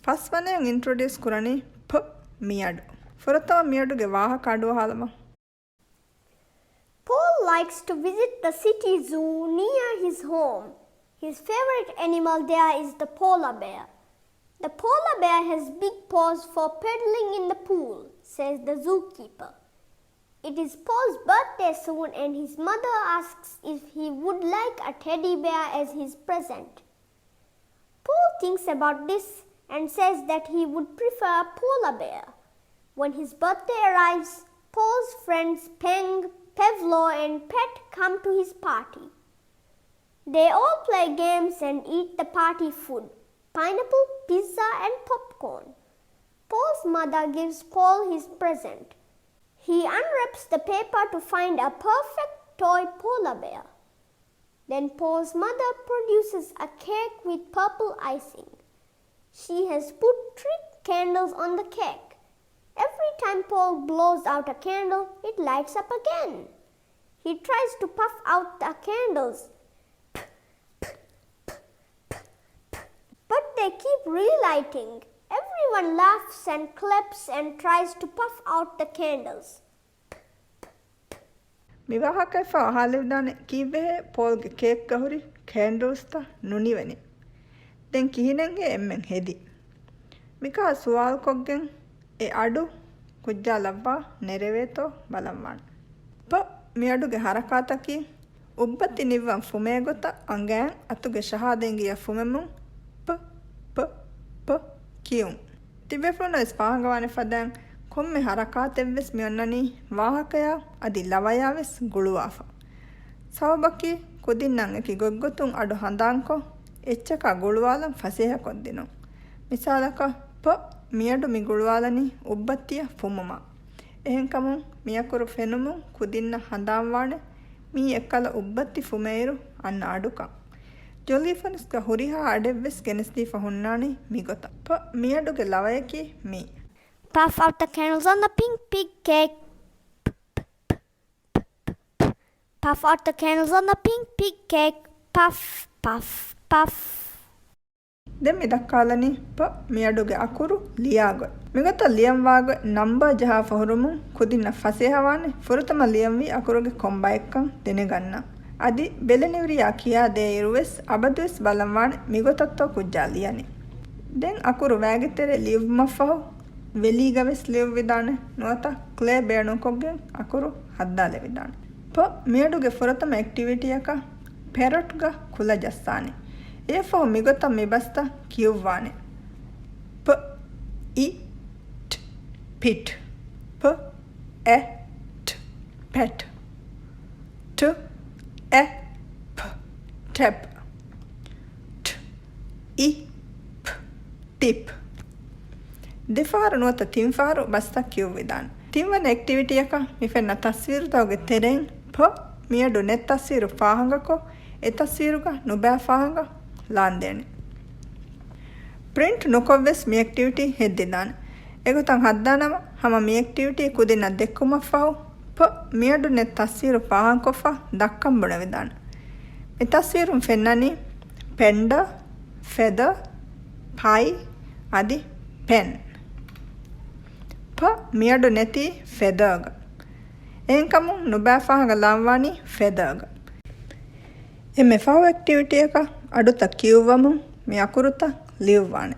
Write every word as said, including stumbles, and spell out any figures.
ފަސްވަނައަށް އިންޓްރޮޑިއުސް ކުރަނީ ޕް މިއަޑު. ފުރަތަމަ މިއަޑުގެ ވާހަކަ އަޑުއަހާލަމާ. Paul likes to visit the city zoo near his home. His favorite animal there is the polar bear. The polar bear has big paws for paddling in the pool, says the zookeeper. It is Paul's birthday soon, and his mother asks if he would like a teddy bear as his present. Paul thinks about this and says that he would prefer a polar bear. When his birthday arrives, Paul's friends Peng, Pevlo, and Pet come to his party. They all play games and eat the party food, pineapple, pizza, and popcorn. Paul's mother gives Paul his present. He unwraps the paper to find a perfect toy polar bear. Then Paul's mother produces a cake with purple icing. She has put three candles on the cake. Every time Paul blows out a candle, it lights up again. He tries to puff out the candles, but they keep relighting. Everyone laughs and claps and tries to puff out the candles. މި ވާހަކައެއްފަހު އަހާލެވިދާނެ ކީއްވެހޭ ޕޯލްގެ ކޭކްގަ ހުރި ކޭންޑުލްސްތައް ނުނިވެނީ. ދެން ކިހިނެއްހޭ އެންމެން ހެދީ؟ މިކަހަލަ ސުވާލުކޮށްގެން އެ އަޑު ކުއްޖާ ލައްވާ ނެރެވޭތޯ ބަލަންވާނެ. ޕް މިއަޑުގެ ހަރަކާތަކީ އުއްބައްތި ނިއްވަން ފުމޭގޮތަށް އަނގައިން އަތުގެ ޝަހާދަ އިނގިޔަ ފުމެމުން ޕް، ޕް، ޕް ކިޔުން. ތިބޭފުޅުންނަށް ވެސް ފާހަގަވާނެ ފަދައިން ކޮންމެ ހަރަކާތެއްވެސް މިއޮންނަނީ ވާހަކަޔާ އަދި ލަވަޔާ ވެސް ގުޅުވާފަ. ސަބަބަކީ ކުދިންނަށް އެކި ގޮތްގޮތުން އަޑު ހަނދާންކޮށް އެއްޗަކާ ގުޅުވާލަން ފަސޭހަކޮށްދިނުން. މިސާލަކަށް ޕް މިއަޑު މި ގުޅުވާލަނީ އުއްބައްތިއަށް ފުމުމަށް. އެހެންކަމުން މިއަކުރު ފެނުމުން ކުދިންނަށް ހަނދާންވާނެ މީ އެއްކަލަ އުއްބައްތި ފުމޭއިރު އަންނަ އަޑުކަން. ޖޮލީފަނިސްގަ ހުރިހާ އަޑެއްވެސް ގެނެސްދީފަ ހުންނާނީ މިގޮތަށް. ޕް މިއަޑުގެ ލަވަޔަކީ މީ. Puff out the candles on the pink pig cake. Puff out the candles on the pink pig cake. Puff, puff, puff. ދެން މި ދައްކާލަނީ ޕް މިއަޑުގެ އަކުރު ލިޔާގޮތް. މިގޮތަށް ލިޔަންވާގޮތް ނަމްބަރ ޖަހާފަ ހުރުމުން ކުދިންނަށް ފަސޭހަވާނެ ފުރަތަމަ ލިޔަންވީ އަކުރުގެ ކޮން ބައެއްކަން ދެނެގަންނަން. އަދި ބެލެނިވެރިޔާ ކިޔާދޭއިރުވެސް އަބަދުވެސް ބަލަންވާނެ މިގޮތަށްތޯ ކުއްޖާ ލިޔަނީ. ދެން އަކުރު ވައިގެ ތެރޭ ލިޔުއްވުމަށްފަހު ވެލީގަވެސް ލިޔުއްވިދާނެ ނުވަތަ ކްލޭ ބޭނުންކޮށްގެން އަކުރު ހައްދާލެވިދާނެ. ޕް މިއަޑުގެ ފުރަތަމަ އެކްޓިވިޓީއަކަށް ޕެރޮޓްގަ ކުލަ ޖައްސާނެ. އެއަށްފަހު މިގޮތަށް މި ބަސްތައް ކިޔުއްވާނެ. ޕް، އި، ޓް، ޕިޓް. ޕް، އެ، ޓް، ޕެޓް. ޓް، އެ، ޕް، ޓެޕް. ޓް، އި، ޕް، ޓިޕް. ދެފަހަރު ނުވަތަ ތިންފަހަރު ބަސްތައް ކިޔުއްވިދާނެ. ތިންވަނަ އެކްޓިވިޓީއަކަށް މި ފެންނަ ތަސްވީރުތަކުގެ ތެރެއިން ޕް މިއަޑު ނެތް ތަސްވީރު ފާހަގަކޮށް، އެ ތަސްވީރުގަ ނުބައި ފާހަގަ ލާންދޭނެ. ޕްރިންޓް ނުކޮށްވެސް މި އެކްޓިވިޓީ ހެއްދިދާނެ. އެގޮތަށް ހައްދާނަމަ، ހަމަ މި އެކްޓިވިޓީ ކުދިންނަށް ދެއްކުމަށްފަހު، ޕް މިއަޑު ނެތް ތަސްވީރު ފާހަގަކޮށްފަ ދައްކަން ބުނެވިދާނެ. މި ތަސްވީރުން ފެންނަނީ ޕެންޑާ، ފެދާ، ޕައި އަދި ޕެން. ޕް މިއަޑު ނެތީ ފެދާގަ. އެހެންކަމުން ނުބައި ފާހަގަ ލާންވާނީ ފެދާގަ. އެންމެ ފަހު އެކްޓިވިޓީއަކަށް އަޑުތައް ކިޔުއްވަމުން މި އަކުރުތައް ލިޔުއްވާނެ.